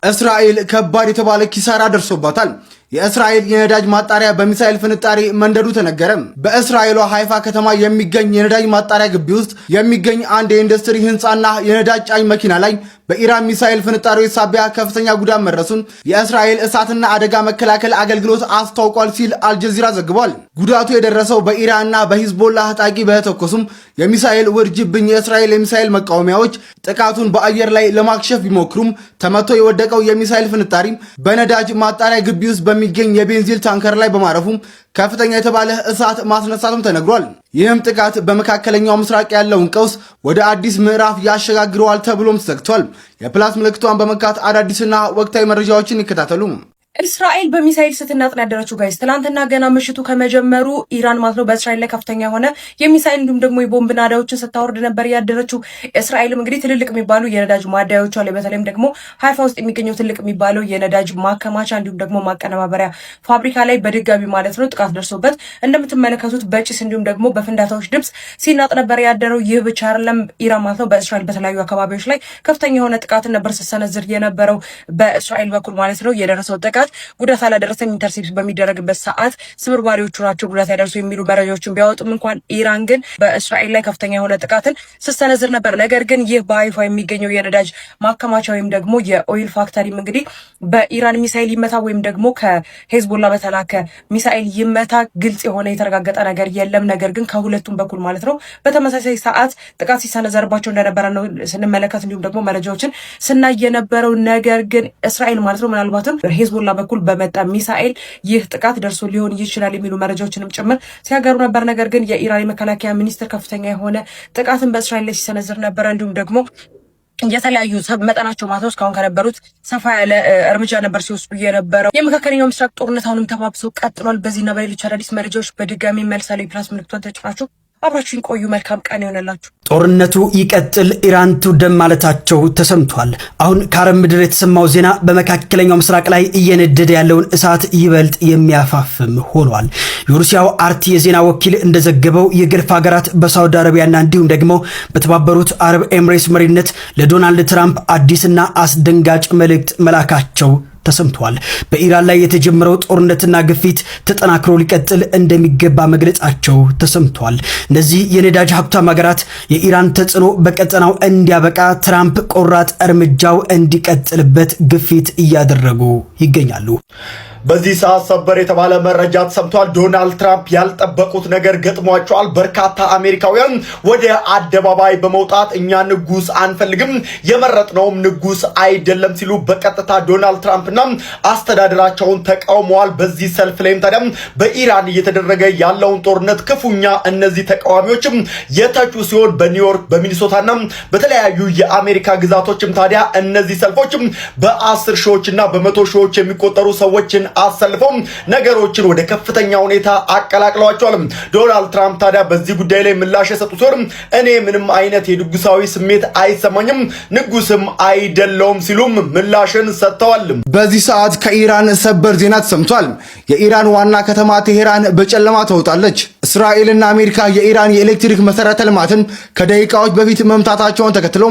እስራኤል ከባድ የተባለ ኪሳራ ደርሶባታል። የእስራኤል የነዳጅ ማጣሪያ በሚሳኤል ፍንጣሪ መንደዱ ተነገረ። በእስራኤሏ ሃይፋ ከተማ የሚገኝ የነዳጅ ማጣሪያ ግቢ ውስጥ የሚገኝ አንድ የኢንዱስትሪ ህንፃና የነዳጅ ጫኝ መኪና ላይ በኢራን ሚሳኤል ፍንጣሪዎች ሳቢያ ከፍተኛ ጉዳት መድረሱን የእስራኤል እሳትና አደጋ መከላከል አገልግሎት አስታውቋል ሲል አልጀዚራ ዘግቧል። ጉዳቱ የደረሰው በኢራንና በሂዝቦላ ታጣቂ በተኮሱም የሚሳኤል ውርጅብኝ የእስራኤል የሚሳኤል መቃወሚያዎች ጥቃቱን በአየር ላይ ለማክሸፍ ቢሞክሩም ተመቶ የወደቀው የሚሳኤል ፍንጣሪ በነዳጅ ማጣሪያ ግቢ ውስጥ በሚገኝ የቤንዚን ታንከር ላይ በማረፉ ከፍተኛ የተባለ እሳት ማስነሳቱም ተነግሯል። ይህም ጥቃት በመካከለኛው ምስራቅ ያለውን ቀውስ ወደ አዲስ ምዕራፍ ያሸጋግረዋል ተብሎም ተሰግቷል። የ plus ምልክቷን በመንካት አዳዲስና ወቅታዊ መረጃዎችን ይከታተሉ። እስራኤል በሚሳኤል ስትናጥ ነው ያደረችው guys። ትናንትና ገና ምሽቱ ከመጀመሩ ኢራን ማለት ነው በእስራኤል ላይ ከፍተኛ የሆነ የሚሳኤል እንዲሁም ደግሞ የቦምብ ናዳዎችን ስታወርድ ነበር ያደረችው። እስራኤልም እንግዲህ ትልልቅ የሚባሉ የነዳጅ ማደያዎቿ ላይ፣ በተለይም ደግሞ ሃይፋ ውስጥ የሚገኘው ትልቅ የሚባለው የነዳጅ ማከማቻ እንዲሁም ደግሞ ማቀነባበሪያ ፋብሪካ ላይ በድጋሚ ማለት ነው ጥቃት ደርሶበት እንደምትመለከቱት በጭስ እንዲሁም ደግሞ በፍንዳታዎች ድምፅ ሲናጥ ነበር ያደረው። ይህ ብቻ አይደለም። ኢራን ማለት ነው በእስራኤል በተለያዩ አካባቢዎች ላይ ከፍተኛ የሆነ ጥቃትን ነበር ስትሰነዝር የነበረው። በእስራኤል በኩል ማለት ነው የደረሰው ጥቃት ጉዳት አላደረሰም፣ intercept በሚደረግበት ሰዓት ስብርባሪዎቹ ናቸው ጉዳት ያደርሱ የሚሉ መረጃዎችን ቢያወጡም እንኳን ኢራን ግን በእስራኤል ላይ ከፍተኛ የሆነ ጥቃትን ስትሰነዝር ነበር። ነገር ግን ይህ በሃይፋ የሚገኘው የነዳጅ ማከማቻ ወይም ደግሞ የ oil factory ም እንግዲህ በኢራን ሚሳይል ይመታ ወይም ደግሞ ከሄዝቦላ በተላከ ሚሳይል ይመታ ግልጽ የሆነ የተረጋገጠ ነገር የለም። ነገር ግን ከሁለቱም በኩል ማለት ነው በተመሳሳይ ሰዓት ጥቃት ሲሰነዘርባቸው እንደነበረ ነው ስንመለከት እንዲሁም ደግሞ መረጃዎችን ስናይ የነበረው። ነገር ግን እስራኤል ማለት ነው ምናልባትም ሄዝቦላ በኩል በመጣ ሚሳኤል ይህ ጥቃት ደርሶ ሊሆን ይችላል የሚሉ መረጃዎችንም ጭምር ሲያጋሩ ነበር። ነገር ግን የኢራን የመከላከያ ሚኒስትር ከፍተኛ የሆነ ጥቃትን በእስራኤል ላይ ሲሰነዝር ነበረ። እንዲሁም ደግሞ የተለያዩ መጠናቸው ማለት ነው እስካሁን ከነበሩት ሰፋ ያለ እርምጃ ነበር ሲወስዱ የነበረው። የመካከለኛው ምስራቅ ጦርነት አሁንም ተባብሶ ቀጥሏል። በዚህና በሌሎች አዳዲስ መረጃዎች በድጋሚ መልሳለሁ። የ plus ምልክቷን ተጭናችሁ አብራችሁን ቆዩ። መልካም ቀን ይሆነላችሁ። ጦርነቱ ይቀጥል፣ ኢራን ትውደም ማለታቸው ተሰምቷል። አሁን ከአረብ ምድር የተሰማው ዜና በመካከለኛው ምስራቅ ላይ እየነደደ ያለውን እሳት ይበልጥ የሚያፋፍም ሆኗል። የሩሲያው አርቲ የዜና ወኪል እንደዘገበው የገልፍ ሀገራት በሳውዲ አረቢያና እንዲሁም ደግሞ በተባበሩት አረብ ኤምሬትስ መሪነት ለዶናልድ ትራምፕ አዲስና አስደንጋጭ መልእክት መላካቸው ተሰምቷል። በኢራን ላይ የተጀመረው ጦርነትና ግፊት ተጠናክሮ ሊቀጥል እንደሚገባ መግለጻቸው ተሰምቷል። እነዚህ የነዳጅ ሀብታም ሀገራት የኢራን ተጽዕኖ በቀጠናው እንዲያበቃ ትራምፕ ቆራጥ እርምጃው እንዲቀጥልበት ግፊት እያደረጉ ይገኛሉ። በዚህ ሰዓት ሰበር የተባለ መረጃ ተሰምቷል። ዶናልድ ትራምፕ ያልጠበቁት ነገር ገጥሟቸዋል። በርካታ አሜሪካውያን ወደ አደባባይ በመውጣት እኛ ንጉስ አንፈልግም፣ የመረጥነውም ንጉስ አይደለም ሲሉ በቀጥታ ዶናልድ ትራምፕና አስተዳደራቸውን ተቃውመዋል። በዚህ ሰልፍ ላይም ታዲያም በኢራን እየተደረገ ያለውን ጦርነት ክፉኛ እነዚህ ተቃዋሚዎችም የተቹ ሲሆን በኒውዮርክ፣ በሚኒሶታና በተለያዩ የአሜሪካ ግዛቶችም ታዲያ እነዚህ ሰልፎችም በ10 ሺዎችና በመቶ ሺዎች የሚቆጠሩ ሰዎችን አሰልፈው ነገሮችን ወደ ከፍተኛ ሁኔታ አቀላቅለዋቸዋል። ዶናልድ ትራምፕ ታዲያ በዚህ ጉዳይ ላይ ምላሽ የሰጡ ሲሆን እኔ ምንም አይነት የንጉሳዊ ስሜት አይሰማኝም፣ ንጉስም አይደለውም ሲሉም ምላሽን ሰጥተዋል። በዚህ ሰዓት ከኢራን ሰበር ዜና ተሰምቷል። የኢራን ዋና ከተማ ቴሄራን በጨለማ ተውጣለች። እስራኤልና አሜሪካ የኢራን የኤሌክትሪክ መሰረተ ልማትን ከደቂቃዎች በፊት መምታታቸውን ተከትሎ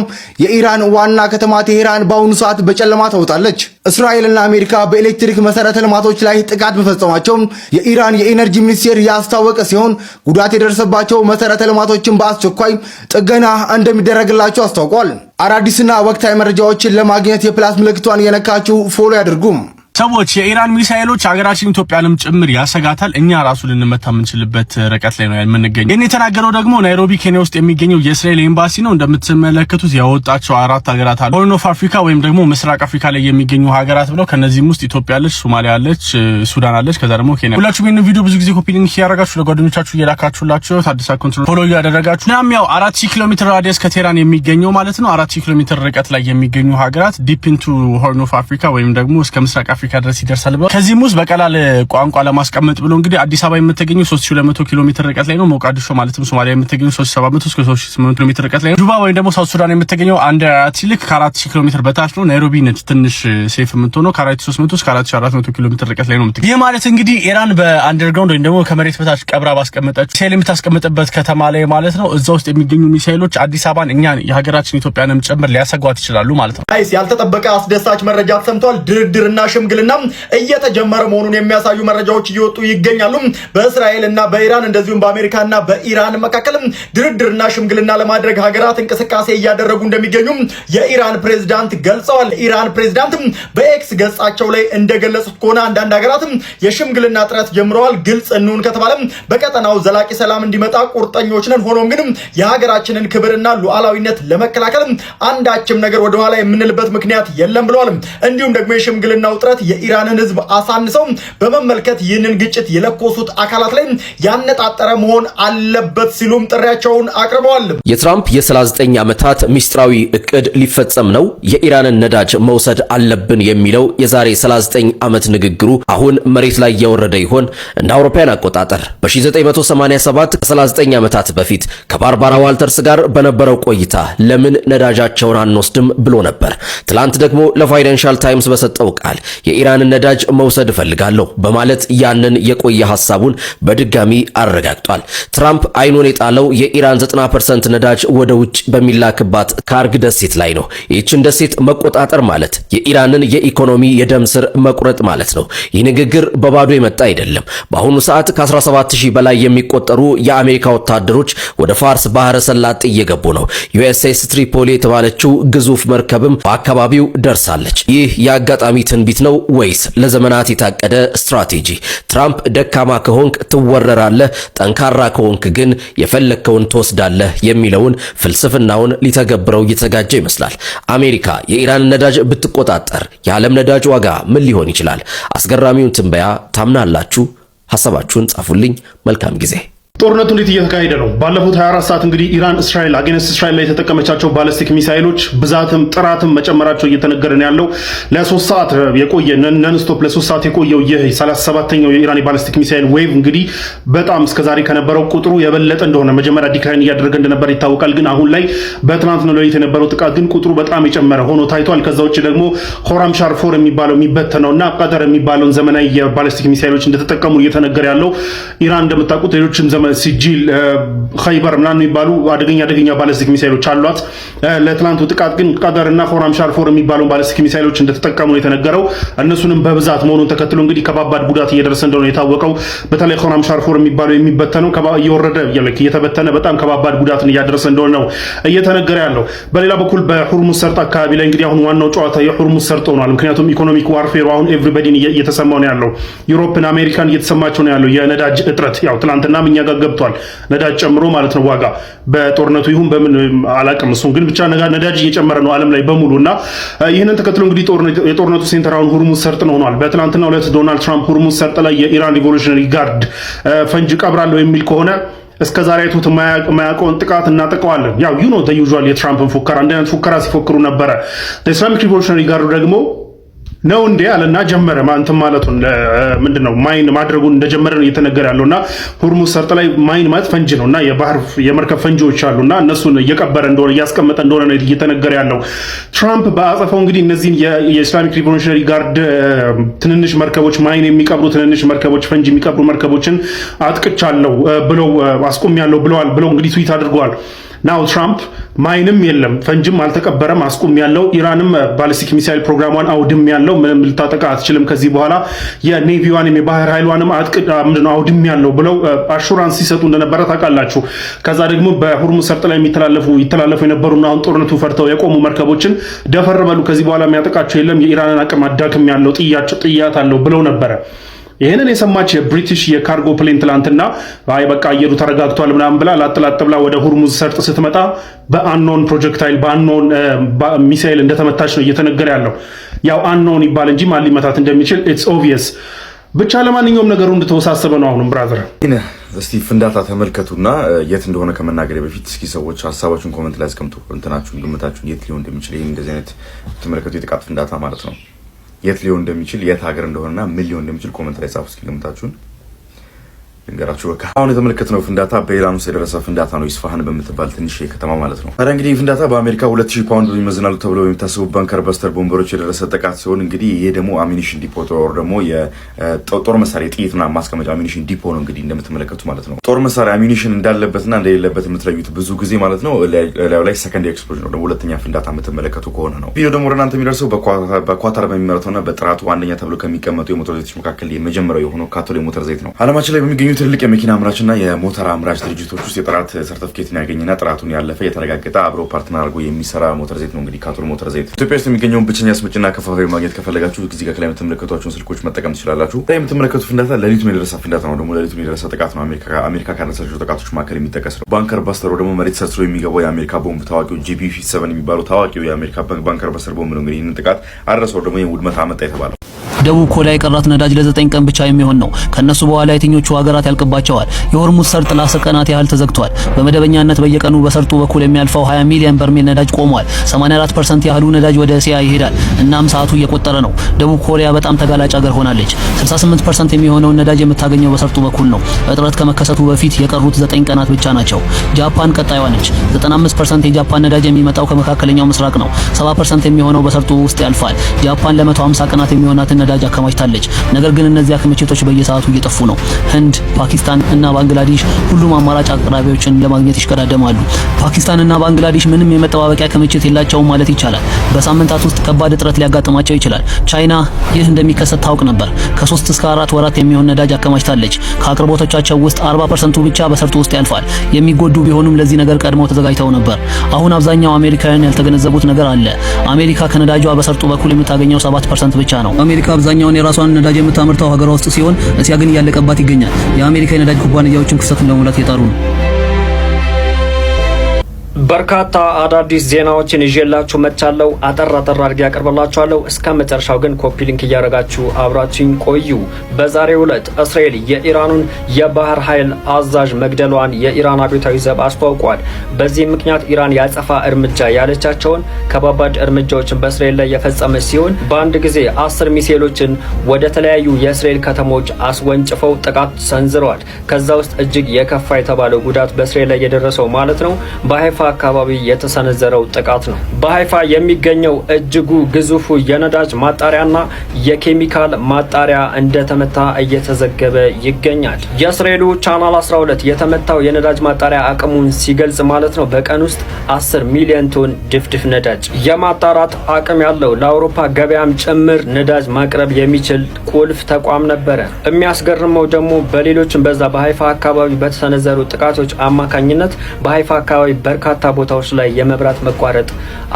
የኢራን ዋና ከተማ ቴሄራን በአሁኑ ሰዓት በጨለማ ተውጣለች። እስራኤልና አሜሪካ በኤሌክትሪክ መሰረተ ልማቶች ላይ ጥቃት መፈጸማቸው የኢራን የኢነርጂ ሚኒስቴር ያስታወቀ ሲሆን ጉዳት የደረሰባቸው መሰረተ ልማቶችን በአስቸኳይ ጥገና እንደሚደረግላቸው አስታውቋል። አዳዲስና ወቅታዊ መረጃዎችን ለማግኘት የ plus ምልክቷን እየነካችሁ follow ያድርጉም። ሰዎች፣ የኢራን ሚሳኤሎች ሀገራችን ኢትዮጵያንም ጭምር ያሰጋታል። እኛ ራሱ ልንመታ የምንችልበት ርቀት ላይ ነው የምንገኘው። ይህን የተናገረው ደግሞ ናይሮቢ ኬንያ ውስጥ የሚገኘው የእስራኤል ኤምባሲ ነው። እንደምትመለከቱት ያወጣቸው አራት ሀገራት አሉ። Horn of Africa ወይም ደግሞ ምስራቅ አፍሪካ ላይ የሚገኙ ሀገራት ብለው ከነዚህም ውስጥ ኢትዮጵያ አለች፣ ሶማሊያ አለች፣ ሱዳን አለች፣ ከዛ ደግሞ ኬንያ። ሁላችሁም ይህንን ቪዲዮ ብዙ ጊዜ copy link እያደረጋችሁ ለጓደኞቻችሁ እየላካችሁላቸው አዲስ አካውንት follow እያደረጋችሁ ናም ያው 4000 ኪሎ ሜትር radius ከቴህራን የሚገኘው ማለት ነው፣ 4000 ኪሎ ሜትር ርቀት ላይ የሚገኙ ሀገራት deep into Horn of Africa ወይም ደግሞ እስከ ምስራቅ አፍሪካ አፍሪካ ድረስ ይደርሳል ብሏል። ከዚህም ውስጥ በቀላል ቋንቋ ለማስቀመጥ ብሎ እንግዲህ አዲስ አበባ የምትገኘው 3200 ኪሎ ሜትር ርቀት ላይ ነው። ሞቃዲሾ ማለትም ሶማሊያ የምትገኘው 3700 እስከ 3800 ኪሎ ሜትር ርቀት ላይ ነው። ጁባ ወይም ደግሞ South Sudan የምትገኘው አንድ ሲልክ ከ4000 ኪሎ ሜትር በታች ነው። ናይሮቢ ነች ትንሽ safe የምትሆነው፣ ከ4300 እስከ 4400 ኪሎ ሜትር ርቀት ላይ ነው የምትገኘው። ይህ ማለት እንግዲህ ኢራን በ underground ወይም ደግሞ ከመሬት በታች ቀብራ ባስቀመጠችው ሚሳይል የምታስቀምጥበት ከተማ ላይ ማለት ነው፣ እዛ ውስጥ የሚገኙ ሚሳይሎች አዲስ አበባን፣ እኛን፣ የሀገራችን ኢትዮጵያንም ጭምር ሊያሰጓት ይችላሉ ማለት ነው። Guys፣ ያልተጠበቀ አስደሳች መረጃ ተሰምቷል። ድርድርና ሽምግልና እየተጀመረ መሆኑን የሚያሳዩ መረጃዎች እየወጡ ይገኛሉ። በእስራኤል እና በኢራን እንደዚሁም በአሜሪካና በኢራን መካከል ድርድርና ሽምግልና ለማድረግ ሀገራት እንቅስቃሴ እያደረጉ እንደሚገኙ የኢራን ፕሬዝዳንት ገልጸዋል። ኢራን ፕሬዝዳንት በኤክስ ገጻቸው ላይ እንደገለጹት ከሆነ አንዳንድ ሀገራት የሽምግልና ጥረት ጀምረዋል። ግልጽ እንሁን ከተባለ በቀጠናው ዘላቂ ሰላም እንዲመጣ ቁርጠኞች ነን። ሆኖም ግን የሀገራችንን ክብርና ሉዓላዊነት ለመከላከል አንዳችም ነገር ወደኋላ የምንልበት ምክንያት የለም ብለዋል። እንዲሁም ደግሞ የሽምግልናው ጥረት የኢራንን ሕዝብ አሳንሰው በመመልከት ይህንን ግጭት የለኮሱት አካላት ላይ ያነጣጠረ መሆን አለበት ሲሉም ጥሪያቸውን አቅርበዋል። የትራምፕ የ39 ዓመታት ሚስጥራዊ እቅድ ሊፈጸም ነው፣ የኢራንን ነዳጅ መውሰድ አለብን የሚለው የዛሬ 39 ዓመት ንግግሩ አሁን መሬት ላይ እየወረደ ይሆን? እንደ አውሮፓውያን አቆጣጠር በ1987፣ ከ39 ዓመታት በፊት ከባርባራ ዋልተርስ ጋር በነበረው ቆይታ ለምን ነዳጃቸውን አንወስድም ብሎ ነበር። ትላንት ደግሞ ለፋይናንሻል ታይምስ በሰጠው ቃል የኢራንን ነዳጅ መውሰድ እፈልጋለሁ በማለት ያንን የቆየ ሐሳቡን በድጋሚ አረጋግጧል። ትራምፕ አይኑን የጣለው የኢራን 90% ነዳጅ ወደ ውጭ በሚላክባት ካርግ ደሴት ላይ ነው። ይህችን ደሴት መቆጣጠር ማለት የኢራንን የኢኮኖሚ የደም ስር መቁረጥ ማለት ነው። ይህ ንግግር በባዶ የመጣ አይደለም። በአሁኑ ሰዓት ከ17,000 በላይ የሚቆጠሩ የአሜሪካ ወታደሮች ወደ ፋርስ ባህረ ሰላጤ እየገቡ ነው። ዩኤስኤስ ትሪፖሊ የተባለችው ግዙፍ መርከብም በአካባቢው ደርሳለች። ይህ የአጋጣሚ ትንቢት ነው ወይስ ለዘመናት የታቀደ ስትራቴጂ? ትራምፕ ደካማ ከሆንክ ትወረራለህ፣ ጠንካራ ከሆንክ ግን የፈለግከውን ትወስዳለህ የሚለውን ፍልስፍናውን ሊተገብረው እየተዘጋጀ ይመስላል። አሜሪካ የኢራን ነዳጅ ብትቆጣጠር የዓለም ነዳጅ ዋጋ ምን ሊሆን ይችላል? አስገራሚውን ትንበያ ታምናላችሁ? ሐሳባችሁን ጻፉልኝ። መልካም ጊዜ። ጦርነቱ እንዴት እየተካሄደ ነው? ባለፉት 24 ሰዓት እንግዲህ ኢራን እስራኤል against እስራኤል ላይ የተጠቀመቻቸው ባለስቲክ ሚሳይሎች ብዛትም ጥራትም መጨመራቸው እየተነገረ ነው ያለው። ለ3 ሰዓት የቆየ nonstop ለ3 ሰዓት የቆየው ይህ 37ኛው የኢራን የባለስቲክ ሚሳይል wave እንግዲህ በጣም እስከዛሬ ከነበረው ቁጥሩ የበለጠ እንደሆነ፣ መጀመሪያ decline እያደረገ እንደነበር ይታወቃል። ግን አሁን ላይ በትናንትናው ሌሊት የነበረው ጥቃት ግን ቁጥሩ በጣም የጨመረ ሆኖ ታይቷል። ከዛ ውጭ ደግሞ ሆራምሻር 4 የሚባለው የሚበተነው እና ቀደር የሚባለውን ዘመናዊ የባለስቲክ ሚሳይሎች እንደተጠቀሙ እየተነገረ ያለው። ኢራን እንደምታውቁት ሌሎችም ሲጂል፣ ኸይበር ምናምን የሚባሉ አደገኛ አደገኛ ባለስቲክ ሚሳይሎች አሏት። ለትናንቱ ጥቃት ግን ቀደር እና ሆራምሻር 4 የሚባለውን ባለስቲክ ሚሳይሎች እንደተጠቀሙ ነው የተነገረው። እነሱንም በብዛት መሆኑን ተከትሎ እንግዲህ ከባባድ ጉዳት እየደረሰ እንደሆነ የታወቀው፣ በተለይ ሆራምሻር 4 የሚባለው የሚበተነው እየወረደ እየተበተነ በጣም ከባባድ ጉዳትን እያደረሰ እንደሆነ ነው እየተነገረ ያለው። በሌላ በኩል በሁርሙዝ ሰርጥ አካባቢ ላይ እንግዲህ አሁን ዋናው ጨዋታ የሁርሙዝ ሰርጥ ሆኗል። ምክንያቱም economic warfare ኡ አሁን everybody ን እየተሰማው ነው ያለው። Europe ን፣ አሜሪካን እየተሰማቸው ነው ያለው የነዳጅ እጥረት። ያው ትናንትናም እኛ ጋር ገብቷል፣ ነዳጅ ጨምሮ ማለት ነው ዋጋ፣ በጦርነቱ ይሁን በምን አላቅም። እሱን ግን ብቻ ነዳጅ እየጨመረ ነው ዓለም ላይ በሙሉ። እና ይህንን ተከትሎ እንግዲህ የጦርነቱ center አሁን ሁርሙዝ ሰርጥ ነው ሆኗል። በትናንትናው ዕለት ዶናልድ ትራምፕ ሁርሙዝ ሰርጥ ላይ የኢራን Revolutionary Guard ፈንጅ ቀብራለሁ የሚል ከሆነ እስከ ዛሬ አይቶት የማያውቀውን ጥቃት እናጠቀዋለን። ያው you know usual የትራምፕን ፉከራ፣ እንደ አይነት ፉከራ ሲፎክሩ ነበረ። Islamic Revolutionary Guard ኡ ደግሞ ነው እንዴ አለና ጀመረ እንትን ማለቱን፣ ምንድን ነው mine ማድረጉን እንደጀመረ ነው እየተነገረ ያለው። እና ሁርሙዝ ሰርጥ ላይ mine ማለት ፈንጅ ነው እና የባህር የመርከብ ፈንጂዎች አሉ እና እነሱን እየቀበረ እንደሆነ፣ እያስቀመጠ እንደሆነ ነው እየተነገረ ያለው። ትራምፕ በአጸፋው እንግዲህ እነዚህን የ Islamic Revolutionary Guard ትንንሽ መርከቦች፣ mine የሚቀብሩ ትንንሽ መርከቦች፣ ፈንጅ የሚቀብሩ መርከቦችን አጥቅቻለሁ ብለው፣ አስቁሜያለሁ ብለዋል ብለው እንግዲህ ትዊት አድርገዋል። Now ትራምፕ mine ም የለም፣ ፈንጅም አልተቀበረም፣ አስቁሜያለው፣ ኢራንም ባሊስቲክ ሚሳይል ፕሮግራሟን አውድሜያለው፣ ምንም ልታጠቃ አትችልም ከዚህ በኋላ፣ የ navy ዋንም የባህር ኃይሏንም ምንድነው አውድሜያለው ብለው assurance ሲሰጡ እንደነበረ ታውቃላችሁ። ከዛ ደግሞ በሁርሙዝ ሰርጥ ላይ የሚተላለፉ ይተላለፉ የነበሩና አሁን ጦርነቱ ፈርተው የቆሙ መርከቦችን ደፈር በሉ፣ ከዚህ በኋላ የሚያጠቃቸው የለም፣ የኢራንን አቅም አዳክሜያለው፣ ጥያት አለው ብለው ነበረ። ይህንን የሰማች የ British የ cargo plane ትላንትና አይ በቃ አየሩ ተረጋግቷል ምናምን ብላ ላጥ ላጥ ብላ ወደ ሁርሙዝ ሰርጥ ስትመጣ በ unknown projectile፣ በ unknown ሚሳይል እንደተመታች ነው እየተነገረ ያለው። ያው unknown ይባል እንጂ ማን ሊመታት እንደሚችል it's obvious። ብቻ ለማንኛውም ነገሩ እንደተወሳሰበ ነው አሁንም brother። እስቲ ፍንዳታ ተመልከቱና የት እንደሆነ ከመናገሬ በፊት እስኪ ሰዎች ሀሳባችሁን comment ላይ አስቀምጡ። እንትናችሁን፣ ግምታችሁን፣ የት ሊሆን እንደሚችል ይህን እንደዚህ አይነት ተመልከቱ። የጥቃት ፍንዳታ ማለት ነው። የት ሊሆን እንደሚችል፣ የት ሀገር እንደሆነና ምን ሊሆን እንደሚችል comment ላይ ጻፉ እስኪ ግምታችሁን ልንገራችሁ። በቃ አሁን የተመለከትነው ፍንዳታ በኢራን ውስጥ የደረሰ ፍንዳታ ነው። ኢስፋሃን በምትባል ትንሽ ከተማ ማለት ነው። ታዲያ እንግዲህ ፍንዳታ በአሜሪካ 2000 ፓውንድ ይመዝናሉ ተብሎ የሚታሰቡ bunker buster ቦምበሮች የደረሰ ጥቃት ሲሆን እንግዲህ ይሄ ደግሞ ammunition depot or ደግሞ የጦር መሳሪያ የጥይት ምናምን ማስቀመጫ ammunition depot ነው እንግዲህ እንደምትመለከቱ ማለት ነው። ጦር መሳሪያ ammunition እንዳለበትና እንደሌለበት የምትለዩት ብዙ ጊዜ ማለት ነው ላዩ ላይ second explosion ነው፣ ደግሞ ሁለተኛ ፍንዳታ የምትመለከቱ ከሆነ ነው። ቪዲዮ ደግሞ ወደ እናንተ የሚደርሰው በኳታር በሚመረተውና በጥራቱ አንደኛ ተብሎ ከሚቀመጡ የሞተር ዘይቶች መካከል የመጀመሪያው የሆነው ካቶል የሞተር ዘይት ነው። አለማችን ላይ በሚገኙ ትልልቅ የመኪና አምራችና የሞተር አምራች ድርጅቶች ውስጥ የጥራት ሰርተፍኬትን ያገኘና ጥራቱን ያለፈ የተረጋገጠ አብሮ partner አድርጎ የሚሰራ ሞተር ዘይት ነው። እንግዲህ ካቶል ሞተር ዘይት ኢትዮጵያ ውስጥ የሚገኘውን ብቸኛ አስመጪና አከፋፋይ ማግኘት ከፈለጋችሁ እዚህ ጋር ከላይ የምትመለከቷቸውን ስልኮች መጠቀም ትችላላችሁ። የምትመለከቱት ፍንዳታ ሌሊቱን የደረሰ ፍንዳታ ነው። ደግሞ ሌሊቱን የደረሰ ጥቃት ነው። አሜሪካ ካደረሰቻቸው ጥቃቶች መካከል የሚጠቀስ ነው። Bunker buster ደግሞ መሬት ሰርስሮ የሚገባው የአሜሪካ ቦምብ፣ ታዋቂው JP 7 የሚባለው ታዋቂው የአሜሪካ bunker buster ቦምብ ነው። እንግዲህ ይህንን ጥቃት አደረሰው ደግሞ ይህን ውድመት አመጣ የተባለው። ደቡብ ኮሪያ የቀራት ነዳጅ ለ9 ቀን ብቻ የሚሆን ነው። ከነሱ በኋላ የትኞቹ ሀገራት ያልቅባቸዋል? የሆርሙዝ ሰርጥ ለ10 ቀናት ያህል ተዘግቷል። በመደበኛነት በየቀኑ በሰርጡ በኩል የሚያልፈው 20 ሚሊዮን በርሜል ነዳጅ ቆሟል። 84% ያህሉ ነዳጅ ወደ እስያ ይሄዳል። እናም ሰዓቱ እየቆጠረ ነው። ደቡብ ኮሪያ በጣም ተጋላጭ ሀገር ሆናለች። 68% የሚሆነውን ነዳጅ የምታገኘው በሰርጡ በኩል ነው። እጥረት ከመከሰቱ በፊት የቀሩት 9 ቀናት ብቻ ናቸው። ጃፓን ቀጣይዋ ነች። 95% የጃፓን ነዳጅ የሚመጣው ከመካከለኛው ምስራቅ ነው። 70% የሚሆነው በሰርጡ ውስጥ ያልፋል። ጃፓን ለ150 ቀናት የሚሆናትን ነዳጅ አከማችታለች። ነገር ግን እነዚያ ክምችቶች በየሰዓቱ እየጠፉ ነው። ህንድ፣ ፓኪስታን እና ባንግላዴሽ ሁሉም አማራጭ አቅራቢዎችን ለማግኘት ይሽቀዳደማሉ። ፓኪስታን እና ባንግላዴሽ ምንም የመጠባበቂያ ክምችት የላቸውም ማለት ይቻላል። በሳምንታት ውስጥ ከባድ እጥረት ሊያጋጥማቸው ይችላል። ቻይና ይህ እንደሚከሰት ታውቅ ነበር። ከ3 እስከ 4 ወራት የሚሆን ነዳጅ አከማችታለች። ከአቅርቦቶቻቸው ውስጥ 40%ቱ ብቻ በሰርጡ ውስጥ ያልፋል። የሚጎዱ ቢሆኑም ለዚህ ነገር ቀድመው ተዘጋጅተው ነበር። አሁን አብዛኛው አሜሪካውያን ያልተገነዘቡት ነገር አለ። አሜሪካ ከነዳጇ በሰርጡ በኩል የምታገኘው 7% ብቻ ነው። አሜሪካ አብዛኛውን የራሷን ነዳጅ የምታመርተው ሀገሯ ውስጥ ሲሆን እስያ ግን እያለቀባት ይገኛል። የአሜሪካ የነዳጅ ኩባንያዎችም ክፍተቱን ለመሙላት እየጣሩ ነው። በርካታ አዳዲስ ዜናዎችን ይዤላችሁ መጥቻለሁ። አጠር አጠር አድርጌ ያቀርብላችኋለሁ። እስከ መጨረሻው ግን copy link እያደረጋችሁ አብራችሁኝ ቆዩ። በዛሬው ዕለት እስራኤል የኢራኑን የባህር ኃይል አዛዥ መግደሏን የኢራን አብዮታዊ ዘብ አስታውቋል። በዚህ ምክንያት ኢራን ያጸፋ እርምጃ ያለቻቸውን ከባባድ እርምጃዎችን በእስራኤል ላይ የፈጸመች ሲሆን በአንድ ጊዜ 10 ሚሳኤሎችን ወደ ተለያዩ የእስራኤል ከተሞች አስወንጭፈው ጥቃት ሰንዝረዋል። ከዛ ውስጥ እጅግ የከፋ የተባለው ጉዳት በእስራኤል ላይ የደረሰው ማለት ነው በሀይፋ አካባቢ የተሰነዘረው ጥቃት ነው። በሀይፋ የሚገኘው እጅጉ ግዙፉ የነዳጅ ማጣሪያና የኬሚካል ማጣሪያ እንደተመታ እየተዘገበ ይገኛል። የእስራኤሉ ቻናል 12 የተመታው የነዳጅ ማጣሪያ አቅሙን ሲገልጽ ማለት ነው በቀን ውስጥ 10 ሚሊዮን ቶን ድፍድፍ ነዳጅ የማጣራት አቅም ያለው፣ ለአውሮፓ ገበያም ጭምር ነዳጅ ማቅረብ የሚችል ቁልፍ ተቋም ነበረ። የሚያስገርመው ደግሞ በሌሎችም በዛ በሀይፋ አካባቢ በተሰነዘሩ ጥቃቶች አማካኝነት በሀይፋ አካባቢ በርካታ ቦታዎች ላይ የመብራት መቋረጥ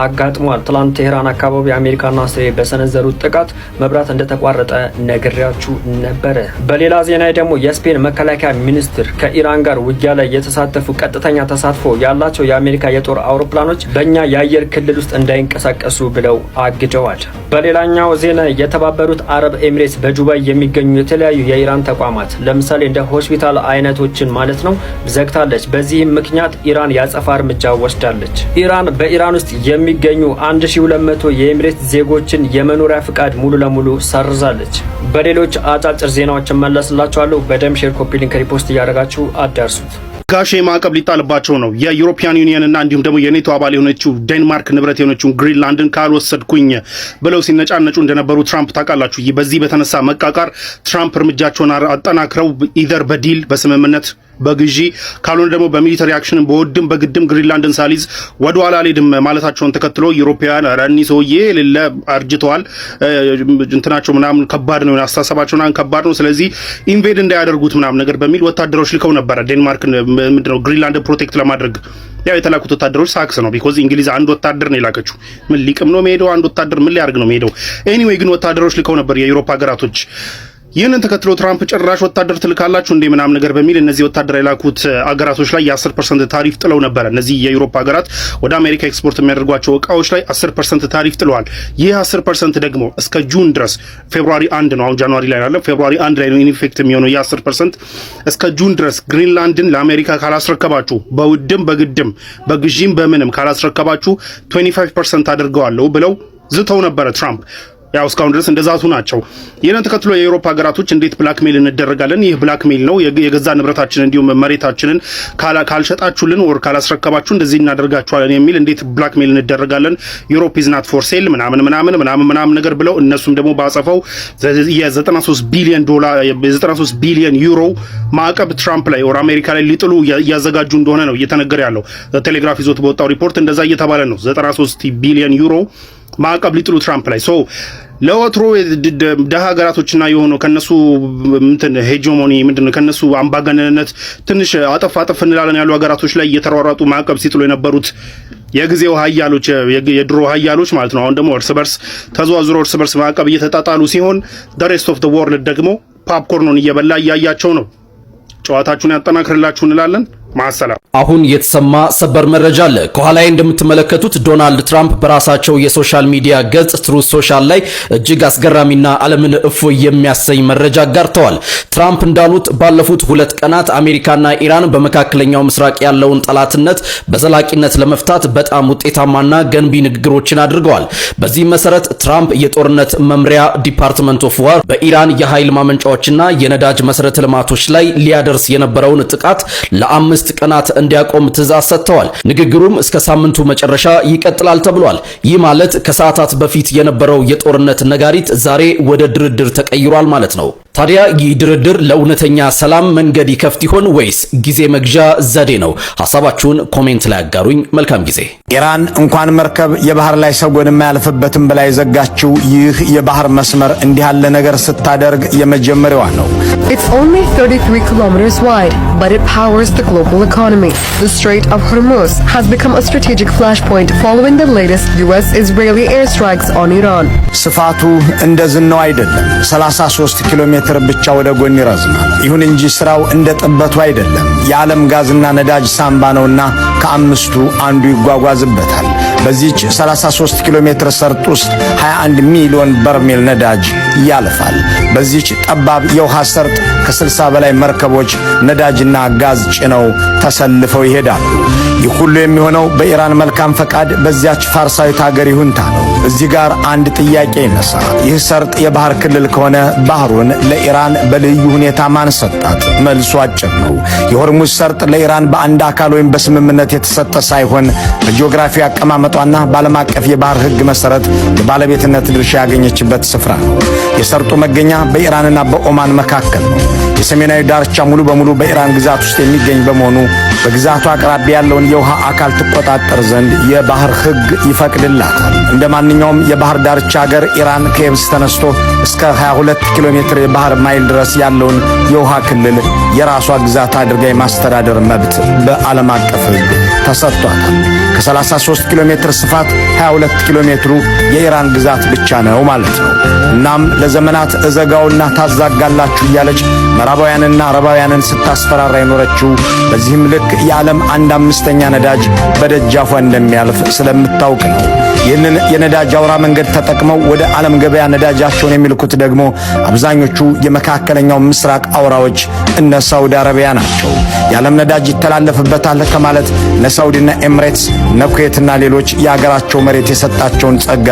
አጋጥሟል። ትላንት ቴህራን አካባቢ አሜሪካና እስራኤል በሰነዘሩት ጥቃት መብራት እንደተቋረጠ ነግሬያችሁ ነበረ። በሌላ ዜና ደግሞ የስፔን መከላከያ ሚኒስትር ከኢራን ጋር ውጊያ ላይ የተሳተፉ፣ ቀጥተኛ ተሳትፎ ያላቸው የአሜሪካ የጦር አውሮፕላኖች በእኛ የአየር ክልል ውስጥ እንዳይንቀሳቀሱ ብለው አግደዋል። በሌላኛው ዜና የተባበሩት አረብ ኤሚሬትስ በዱባይ የሚገኙ የተለያዩ የኢራን ተቋማት፣ ለምሳሌ እንደ ሆስፒታል አይነቶችን ማለት ነው፣ ዘግታለች። በዚህም ምክንያት ኢራን ያጸፋ እርምጃ ወስዳለች። ኢራን በኢራን ውስጥ የሚገኙ 1200 የኤሚሬትስ ዜጎችን የመኖሪያ ፍቃድ ሙሉ ለሙሉ ሰርዛለች። በሌሎች አጫጭር ዜናዎች እመለስላችኋለሁ። በደም share፣ copy link፣ repost እያደረጋችሁ አዳርሱት። ጋሼ ማዕቀብ ሊጣልባቸው ነው። የ European Union እና እንዲሁም ደግሞ የኔቶ አባል የሆነችው ዴንማርክ ንብረት የሆነችውን ግሪንላንድን ካልወሰድኩኝ ብለው ሲነጫነጩ እንደነበሩ ትራምፕ ታውቃላችሁ። በዚህ በተነሳ መቃቃር ትራምፕ እርምጃቸውን አጠናክረው either በ deal፣ በስምምነት፣ በግዢ፣ ካልሆነ ደግሞ በ military action በውድም በግድም ግሪንላንድን ሳልይዝ ወደ ኋላ አልሄድም ማለታቸውን ተከትሎ ዩሮፓውያን ኧረ እኒህ ሰውዬ ሌለ አርጅተዋል፣ እንትናቸው ምናምን ከባድ ነው፣ አስተሳሰባቸው ምናምን ከባድ ነው፣ ስለዚህ invade እንዳያደርጉት ምናምን ነገር በሚል ወታደሮች ልከው ነበረ ዴንማርክን፣ ምንድነው፣ ግሪንላንድን protect ለማድረግ። ያው የተላኩት ወታደሮች ሳክስ ነው። Because እንግሊዝ አንድ ወታደር ነው የላከችው። ምን ሊቅም ነው የሚሄደው? አንድ ወታደር ምን ሊያደርግ ነው የሚሄደው? Anyway ግን ወታደሮች ልከው ነበር የዩሮፓ ሀገራቶች። ይህንን ተከትሎ ትራምፕ ጭራሽ ወታደር ትልካላችሁ እንዴ ምናምን ነገር በሚል እነዚህ ወታደር የላኩት አገራቶች ላይ የ10% ታሪፍ ጥለው ነበረ። እነዚህ የዩሮፓ ሀገራት ወደ አሜሪካ ኤክስፖርት የሚያደርጓቸው እቃዎች ላይ 10% ታሪፍ ጥለዋል። ይህ 10% ደግሞ እስከ June ድረስ፣ February 1 ነው፣ አሁን January ላይ አለ፣ February 1 ላይ ነው in effect የሚሆነው። ይህ 10% እስከ June ድረስ ግሪንላንድን ለአሜሪካ ካላስረከባችሁ፣ በውድም በግድም በግዢም በምንም ካላስረከባችሁ 25% አድርገዋለሁ ብለው ዝተው ነበረ ትራምፕ። ያው እስካሁን ድረስ እንደዛቱ ናቸው። ይህንን ተከትሎ የአውሮፓ ሀገራቶች እንዴት blackmail እንደረጋለን? ይህ blackmail ነው፣ የገዛ ንብረታችንን እንዲሁም መሬታችንን ካልሸጣችሁልን or ካላስረከባችሁ እንደዚህ እናደርጋችኋለን የሚል፣ እንዴት blackmail እንደረጋለን? Europe is not for sale ምናምን ምናምን ምናምን ምናምን ነገር ብለው እነሱም ደግሞ ባጸፈው የ93 ቢሊዮን ዶላር፣ የ93 ቢሊዮን ዩሮ ማዕቀብ ትራምፕ ላይ or አሜሪካ ላይ ሊጥሉ እያዘጋጁ እንደሆነ ነው እየተነገረ ያለው። ቴሌግራፍ ይዞት በወጣው ሪፖርት እንደዛ እየተባለ ነው። 93 ቢሊዮን ዩሮ ማዕቀብ ሊጥሉ ትራምፕ ላይ። So ለወትሮ ደሃ ሀገራቶችና የሆኑ ከነሱ እንትን hegemony ምንድነው ከነሱ አምባገነንነት ትንሽ አጠፍ አጠፍ እንላለን ያሉ ሀገራቶች ላይ እየተሯሯጡ ማዕቀብ ሲጥሉ የነበሩት የጊዜው ሀያሎች፣ የድሮ ሀያሎች ማለት ነው። አሁን ደግሞ እርስ በርስ ተዘዋዝሮ እርስ በርስ ማዕቀብ እየተጣጣሉ ሲሆን the rest of the world ደግሞ popcorn ኑን እየበላ እያያቸው ነው። ጨዋታችሁን ያጠናክርላችሁ እንላለን። ማሰላም። አሁን የተሰማ ሰበር መረጃ አለ። ከኋላዬ እንደምትመለከቱት ዶናልድ ትራምፕ በራሳቸው የ social media ገጽ Truth Social ላይ እጅግ አስገራሚና ዓለምን እፎይ የሚያሰኝ መረጃ አጋርተዋል። ትራምፕ እንዳሉት ባለፉት 2 ቀናት አሜሪካና ኢራን በመካከለኛው ምስራቅ ያለውን ጠላትነት በዘላቂነት ለመፍታት በጣም ውጤታማና ገንቢ ንግግሮችን አድርገዋል። በዚህም መሰረት ትራምፕ የጦርነት መምሪያ Department of War በኢራን የኃይል ማመንጫዎችና የነዳጅ መሰረተ ልማቶች ላይ ሊያደርስ የነበረውን ጥቃት ለ5 ቀናት እንዲያቆም ትዕዛዝ ሰጥተዋል። ንግግሩም እስከ ሳምንቱ መጨረሻ ይቀጥላል ተብሏል። ይህ ማለት ከሰዓታት በፊት የነበረው የጦርነት ነጋሪት ዛሬ ወደ ድርድር ተቀይሯል ማለት ነው። ታዲያ ይህ ድርድር ለእውነተኛ ሰላም መንገድ ይከፍት ይሆን ወይስ ጊዜ መግዣ ዘዴ ነው? ሐሳባችሁን comment ላይ አጋሩኝ። መልካም ጊዜ። ኢራን እንኳን መርከብ የባህር ላይ ሰጎን የማያልፍበትም ብላ የዘጋችው ይህ የባህር መስመር እንዲህ ያለ ነገር ስታደርግ የመጀመሪያዋ ነው። It's only 33 kilometers wide, but it powers the global economy. The Strait of Hormuz has become a strategic flashpoint following the latest US-Israeli airstrikes on Iran. ስፋቱ እንደ ዝናው አይደለም። 33 ኪሎ ሜትር ብቻ ወደ ጎን ይረዝማል። ይሁን እንጂ ስራው እንደ ጥበቱ አይደለም። የዓለም ጋዝና ነዳጅ ሳምባ ነውና ከአምስቱ አንዱ ይጓጓዝበታል። በዚህች 33 ኪሎ ሜትር ሰርጥ ውስጥ 21 ሚሊዮን በርሜል ነዳጅ ያልፋል። በዚህች ጠባብ የውሃ ሰርጥ ከ60 በላይ መርከቦች ነዳጅና ጋዝ ጭነው ተሰልፈው ይሄዳሉ። ይህ ሁሉ የሚሆነው በኢራን መልካም ፈቃድ፣ በዚያች ፋርሳዊት ሀገር ይሁንታ ነው። እዚህ ጋር አንድ ጥያቄ ይነሳል። ይህ ሰርጥ የባህር ክልል ከሆነ ባህሩን ለኢራን በልዩ ሁኔታ ማን ሰጣት? መልሱ አጭር ነው። የሆርሙዝ ሰርጥ ለኢራን በአንድ አካል ወይም በስምምነት የተሰጠ ሳይሆን በጂኦግራፊ አቀማመጧና በዓለም አቀፍ የባህር ሕግ መሰረት የባለቤትነት ድርሻ ያገኘችበት ስፍራ ነው። የሰርጡ መገኛ በኢራንና በኦማን መካከል ነው። የሰሜናዊ ዳርቻ ሙሉ በሙሉ በኢራን ግዛት ውስጥ የሚገኝ በመሆኑ በግዛቱ አቅራቢያ ያለውን የውሃ አካል ትቆጣጠር ዘንድ የባህር ሕግ ይፈቅድላታል። እንደ ማንኛውም የባህር ዳርቻ ሀገር ኢራን ከየብስ ተነስቶ እስከ 22 ኪሎ ሜትር የባህር ማይል ድረስ ያለውን የውሃ ክልል የራሷ ግዛት አድርጋ የማስተዳደር መብት በዓለም አቀፍ ሕግ ተሰጥቷታል። ከ33 ኪሎ ሜትር ስፋት 22 ኪሎ ሜትሩ የኢራን ግዛት ብቻ ነው ማለት ነው። እናም ለዘመናት እዘጋውና ታዛጋላችሁ እያለች ምዕራባውያንና አረባውያንን ስታስፈራራ የኖረችው በዚህም ልክ የዓለም አንድ አምስተኛ ነዳጅ በደጃፏ እንደሚያልፍ ስለምታውቅ ነው። ይህንን የነዳጅ አውራ መንገድ ተጠቅመው ወደ ዓለም ገበያ ነዳጃቸውን የሚልኩት ደግሞ አብዛኞቹ የመካከለኛው ምስራቅ አውራዎች እነ ሳውዲ አረቢያ ናቸው። የዓለም ነዳጅ ይተላለፍበታል ከማለት እነ ሳውዲና ኤምሬትስ፣ እነ ኩዌትና ሌሎች የአገራቸው መሬት የሰጣቸውን ጸጋ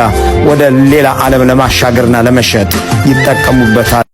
ወደ ሌላ ዓለም ለማሻገርና ለመሸጥ ይጠቀሙበታል።